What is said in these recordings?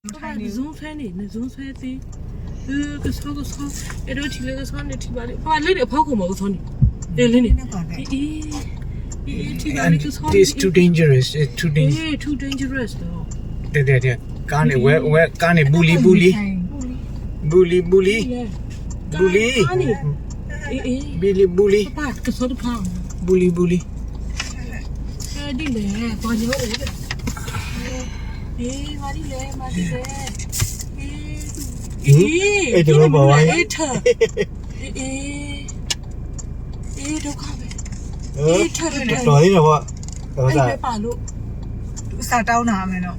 န zoom ဖဲန့ၣ် န zoom ဖဲသ့, ကဆီကဆီ, အဲၣ်ဒိးထံၣ်လၢကဆီန့ၣ်ထံၣ်ဘၣ်လံ, ပှၤလၢန့ၣ်အဖီခိၣ်မးကဆီန့ၣ်, လၢန့ၣ်, အ့, အ့ ထံၣ်ဘၣ်လံကဆီ, it's too dangerous, it's too dangerous, too dangerous လီၤ, ကါန့ၣ်ဝဲ ဝဲကါန့ၣ် ဘူလံ ဘူလံ, ဘူလံ ဘူလံ, ဘူလံ, ဘူလံ, ဘူလံ, ပၢ်ကဆီတဖၣ်, ဘူလံ ဘူလံ, ဒ်လဲၣ်, ပှၤညီအိၣ်, အ့, မၤဒ်လဲၣ် မၤဒ်လဲၣ်, အ့, အ့, တရၢပှၤဝဲ, အ့, အ့, အ့, ဒုက္ခပဲ, အ့, တရၢပှၤ, အ့, ပာ်လိာ်, အစးတၢ်အိၣ်နၤမ့ၢ်နီၤ,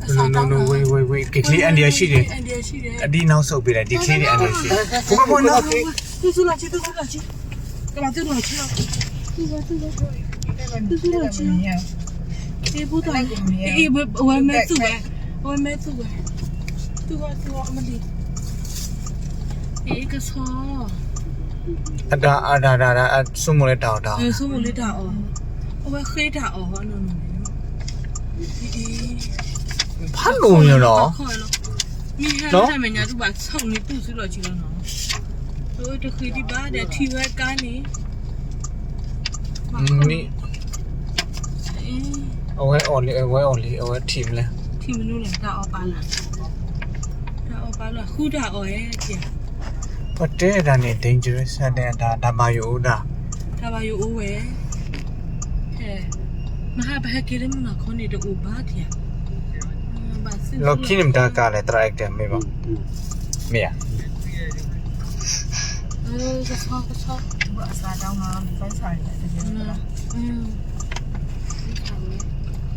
က့ၤချ့ အန္တရာယ်ရှိတယ်, အန္တရာယ်ရှိတယ်, အဒ်နောက်ဆုတ်ပေးတယ်, ဒီချ့န့ၣ် အန္တရာယ်ရှိတယ်, ဖိဖိဖိနီၤ, သူၣ်ဆူၣ်လီၤဆံ သူၣ်ဆူၣ်လီၤဆံ, ကဘၣ်သူၣ်လီၤဆံလီၤ, သူၣ်ဆူၣ်လီၤဆံလီၤ, အ့, ဖိသၣ်, အ့, အဝဲမဲာ်သူၣ်ဝဲ, အဝဲမဲာ်သူၣ်ဝဲ, သူၣ်ဝဲသူၣ်ဝဲအမလံ, အ့ ကဆီ အဒၣ်အဒၣ်ဒၣ်ဒၣ် ဆိကမိၣ်လၢတၢ်အီၣ်တၢ်အီ, ဆိကမိၣ်လၢတၢ်အီၣ်, အဝဲဃ့တၢ်အီၣ်နီၤနီၤ, ဖးဒိၣ်ညါလီၤ, မ့ၢ်ဟဲတၢ်မဲာ်ညါဒုးဘၣ်ဆိၣ်န့ၣ်သူၣ်ဆူၣ်လီၤဆံလီၤနီၤ, တဃ့ဒံးဘၣ်ဒီးထံၣ်ဝဲကါန့ၣ် အဝဲအီၣ်လံ အဝဲအီၣ်လံ အဝဲထံၣ်မနုၤလဲၣ်, ထံၣ်မနုၤလဲၣ် တၢ်အီၣ်ပာ်လၢ်, တၢ်အီၣ်ပာ်လၢ် ဃုတၢ်အီၣ်ဧါ, ပတဲဒၣ်န့ၣ် dangerous ဒၣ် တၢ်ဘၣ်ယိၣ်အိၣ်ဒၣ်, တၢ်ဘၣ်ယိၣ်အိၣ်ဝဲ, မဟါပဟဲက့ၤလၢမုၢ်နၤခီန့ၣ်တအိၣ်ဘၣ်ထံၣ်ဧါ, လီၢ်ခံန့ၣ်မတၤကါလဲၣ် သရၣ်အဲၣ်ကတၢၢ်မ့ၢ်ဘၣ်, မ့ၢ်ဧါ ကဆီကဆီ,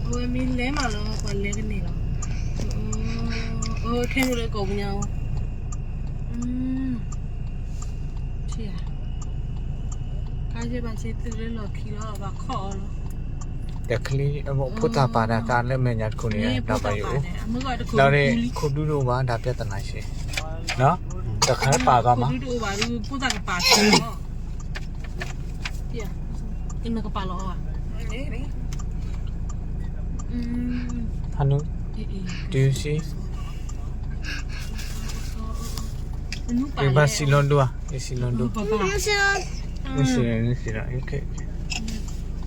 အဝဲမ့ၢ်လဲၤမးလီၤ ပှၤလဲၤကန့ၢ်လီၤ, ထဲန့ၣ်လၢကိးပူၤညါ, ထံၣ်ဧါ, ကါယဲၢ်ဘၣ်စ့သုးလၢလီၢ်ခံလီၤ ဘၣ်ခီၣ်အီၤလီၤ, တချံ ဖိသၣ်ပာ်တၢ်ကါလၢမဲာ်ညါတခိၣ်န့ၣ် တၢ်ဘၣ်ယိၣ်အိၣ်, လီၤန့ၣ် ခိၣ်ဒူတအိၣ်ဘၣ် တၢ်ပြဿနာရှိ, တခါပာ်ဘၣ်မး, ခိၣ်ဒူတအိၣ်ဘၣ်ဒီးဖိသၣ်ကပာ်တၢ်လီၤ, နကပာ်လီၤအီၤဧါ, ဖးနု, do you see, ယဘၣ်စံးလီၤဒိၣ်ဧါ, ယစံးလီၤဒိၣ်, နစံးလီၤ,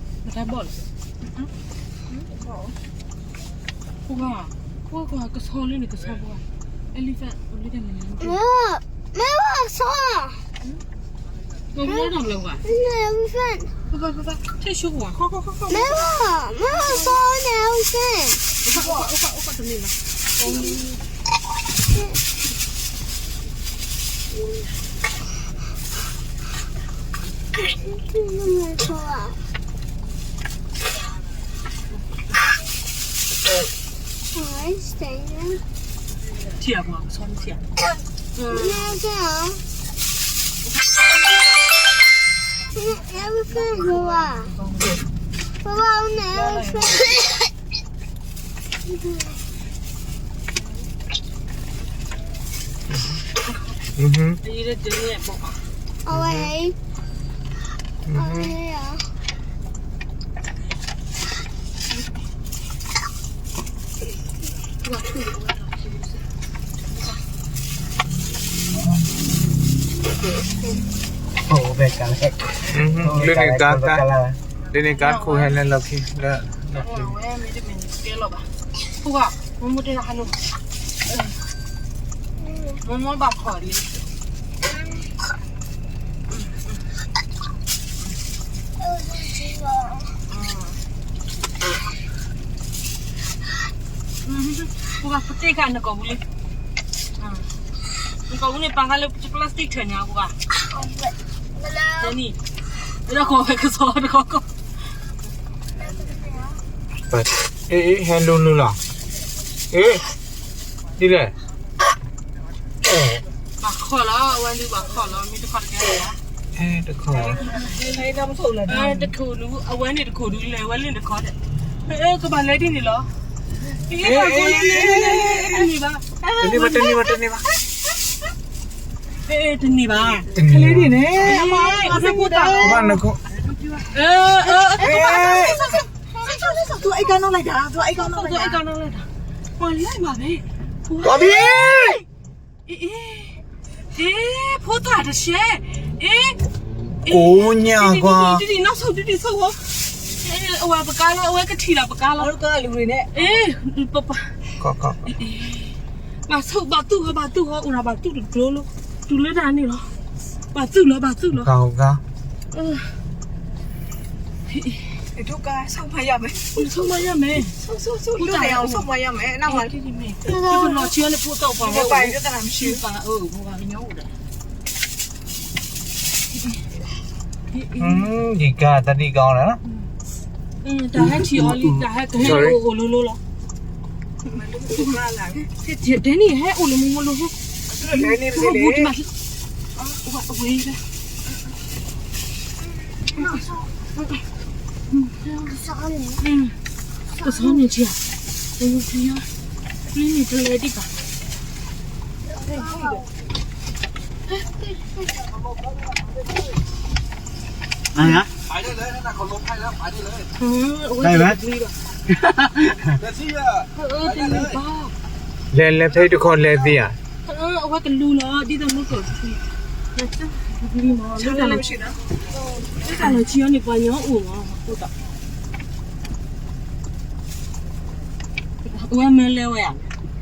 နစံးလီၤ, ပှၤ, ပှၤကဆီလၢန့ၣ် ကဆီပှၤ, elephant လၢတၢ်န့ၣ်, မ့ၢ်ဝဲကဆီ, မ့ၢ်ဝဲ, မ့ၢ်ဝဲကဆီန့ၣ် elephant, ထံၣ်ဧါ, ပှၤကဆီန့ၣ်ထံၣ်ဧါ, အဝဲ, အဝဲ, လၢန့ၣ်ကါ, လၢန့ၣ်ကါခိၣ်ဟဲလၢလီၢ်ခံ, လၢလီၢ်ခံ, မ့ၢ်ဘၣ်ဖီၣ်လံ, ပှၤပတဲကါနကိာ်ပူၤလံ, နကိာ်ပူၤန့ၣ် ပာ်ဃာ်လၢ plastic ထၢၣ်ညါပှၤ, တနံၣ်, လၢကီၢ်ဝဲကစီၤတကီၢ်ကီၢ်, အ့ အ့ ဟဲလူလူလီၤ, အ့ ဒ်လဲၣ် ဘၣ်ခီၣ်လီၤ, အဝဲလံဘၣ်ခီၣ်လီၤ, မ့ၢ်တခီၣ်တကဲလီၤ, တခီၣ်, တခိၣ်ဒူ အဝဲန့ၣ်တခိၣ်ဒူလဲၣ်, အဝဲလၢတခီၣ်ဒီး, ကဘၣ်လဲၤဒ်န့ၣ်လီၤ, တန့ၢ်ဘၣ်, တန့ၢ်ဘၣ်, တန့ၢ်ဘၣ်, တန့ၢ်ဘၣ်, တန့ၢ်ဘၣ်, အဝဲဖိသၣ်လီၤ, ဘၣ်နခိၣ်, သူအဲၣ်ကါနီၢ်လိုက်တာ, သူအဲၣ်ကါနီၢ်လိုက်တာ, သူအဲၣ်ကါနီၢ်လိုက်တာ, ပှၤလဲၤမးဖဲ အ့ အ့ ဖိသၣ်တဆဲး, အ့ ကိးညါကွၢ်, ဒ်ဒ်နီၢ်ဆိၣ် ဒ်ဒ်ဆိၣ်ဝဲ, အဝဲပကါလီၤ အဝဲကထံၣ်လီၤပကါလီၤ, အ့ ပပၢ် ဘၣ်ဆိၣ် ဘၣ်သူၣ်ဟီ ဘၣ်သူၣ်ဟီ အိၣ်ဒီးဘၣ်သူၣ်တကျိၤလီၤ, တုၤလၢတၢ်န့ၣ်လီၤ, ဘၣ်သူၣ်လီၤ ဘၣ်သူၣ်လီၤ, ဆိၣ်မါယါမဲ, ဆိၣ်မါယါမဲ, ကလီၤဆံန့ၣ်ဖိသၣ်ပှၤ, ယကါတၢ်ဒံးကီးလီၤ, တၢ်ဟဲထံၣ်အီၤလံ တၢ်ဟဲကဟဲအိၣ်အိၣ်လိၤလိၤလီၤ, တဲန့ၣ်ဟဲအိၣ်လၢမူမူလိၤလိၤ, ဝဲ ကဆီန့ၣ်ထံၣ်, ကဆီန့ၣ်တလဲၤဒံးဘၣ်, အဝဲတလဲၤဘၣ်, လဲၤလဲၤဖဲတခီလဲၤသ့ဧါ, အဝဲကလူလီၤ ဒ်သိးမ့ၢ်ကီၢ် လၢတၢ်လီၤဆံအီၤန့ၣ် ပှၤညီအိၣ်မး, အဝဲမ့ၢ်လဲၤဝဲဧါ,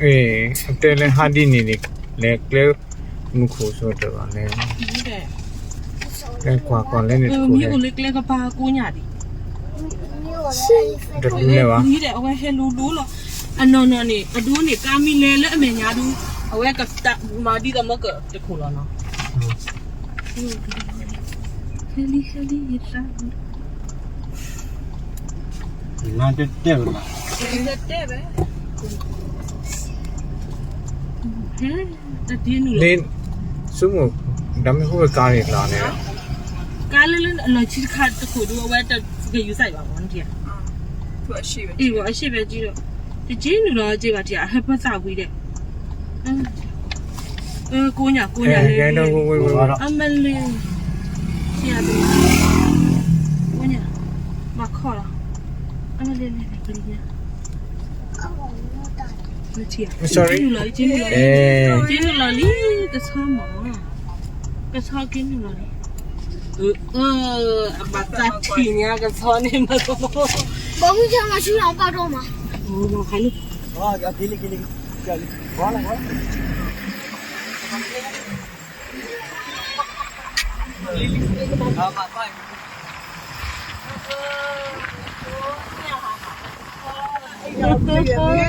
အတဲလၢဟးဒ်န့ၣ်န့ၣ် လဲၤကျဲမူခိၣ်ဆိတဘၣ်လဲၣ်, လဲၤကွၢ်ကွၢ်လဲၣ်န့ၣ်တခိၣ်လဲၣ်, မ့ၢ်အိၣ်လၢကျဲကပၤကိးညါဒံး, တလဲၤဘၣ်, အဝဲဟဲလိၤဒိလီၤ, အနီၢ်နီၢ်န့ၣ် အဒိန့ၣ် ကါမ့ၢ်လဲၤလၢအမဲာ်ညါဒုး အဝဲကမၤဒ်သိးမ့ၢ်ကတခိၣ်လီၤနီၤ, ဟဲလံ ဟဲလံ ယသး, တဲဝဲ, တဒ့နုာ်လီၤ, ဆိကမိၣ်, ဒီးမ့ၢ်ဟူဝဲကါန့ၣ်လီၤန့ၣ်, ကါလၢလၢအလီၤဆံတခါတခိၣ်ဒုး အဝဲတဂဲၤယူၤစၢ်ဘၣ်မး, အ့ၣ် အရှ့ၣ်ဖဲကံဒီး, တက့နုာ်လီၤက့ဘၣ်ထံၣ် အဟဲပၢသၣ်ဝံၤဒီး, ကိးညါ ကိးညါလဲၣ်, အမ့ၢ်လဲၤ, ကိးညါ, ဘၣ်ခီၣ်လီၤ, အမ့ၢ်လဲၤလဲၤလဲၤကလံၤညါ, က့နုာ်လီၤလံ က့နုာ်လီၤလံ, ကဆီမး, ကဆီက့နုာ်လီၤလံ, အဘၣ်သးထံၣ်ညါကဆီန့ၣ်မး, ဘီမုၢ်ဆါမၤဆူၣ်လီၤဘၣ်ထီၣ်မး, ဟဲလံ လီၤ